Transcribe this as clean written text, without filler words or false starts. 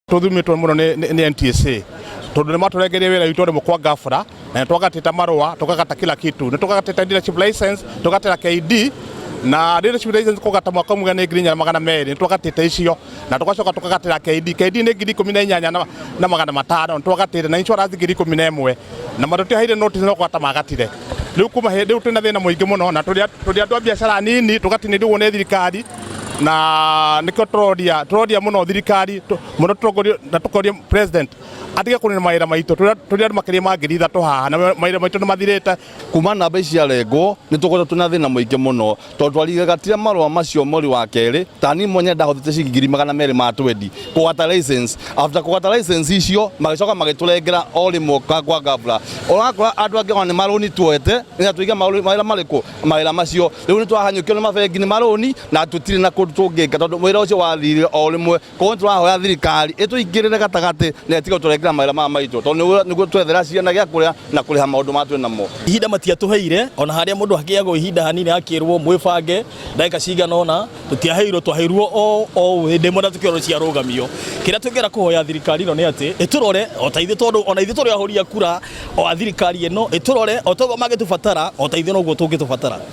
Tuthumitwo muno ni NTSA tondu ni maturengerie wira witu rĩmwe kwa ghafla, na nĩ marũa, tũkagata kila kitu, nĩ tũkagatĩte dealership license, tũgatĩra KD na dealership license. Kũgata mwaka ũmwe nĩ 4200, nĩ twagatĩte icio, na tũgacoka tũkagatĩra KD. KD nĩ 18,500 nĩ twagatĩte, na insurance 11,000, na matũtiheire notice, no kũgata magatire. Rĩu kuma hĩndĩ rĩu twĩna thĩna mũingĩ mũno, na tũrĩ andũ a biacara nini, tũgatinĩrio ũguo nĩ thirikari, na nĩkĩo tũroria mũno thirikari mũno, tũrongorio na tũkoria president atige kũnina mawĩra maitũ. Tũrĩ andũ makĩria ma 3000 haha, na mawĩra maitũ nĩ mathirĩte. Kuma namba ici ciarengwo, nĩ tũkoretwo twĩna thĩna mũingĩ mũno, tondũ twarigatire marũa macio mweri wa kerĩ. Ta niĩ mwenye ndahũthĩte ciringi 220,000 kũgata license. After kũgata license icio, magĩcoka magĩtũrengera o rĩmwe kwa ghafla. Ũrakora andũ angĩ ona nĩ marũni tuoete nĩgetha tũige mawĩra marĩkũ mawĩra macio. Rĩu nĩ twahanyũkio nĩ mabengi nĩ marũni, na tũtirĩ na kũndũ tũngĩka, tondũ wĩra ũcio wathirire o rĩmwe. Koguo nĩ tũrahoya thirikari ĩtũingĩrĩre gatagatĩ na ĩtige gũtũrengera mawĩra maya maitũ, tondũ nĩguo twethera ciana gĩa kũrĩa na kũrĩha maũndũ marĩa twĩ namo. Ihinda matiatũheire, ona harĩa mũndũ akĩagwo ihinda hanini akĩrwo mwĩbange ndagĩka cigana ũna, tũtiaheirwo. Twaheirwo o hĩndĩ ĩmwe na tũkĩrwo ciarũgamio. Kĩrĩa tũngĩenda kũhoya thirikari ĩno nĩ atĩ ĩtũrore o ta ithuĩ, tondũ ona ithuĩ tũrĩ ahũri a kura o a thirikari ĩno. Ĩtũrore o toguo mangĩtũbatara, o ta ithuĩ noguo tũngĩtũbatara.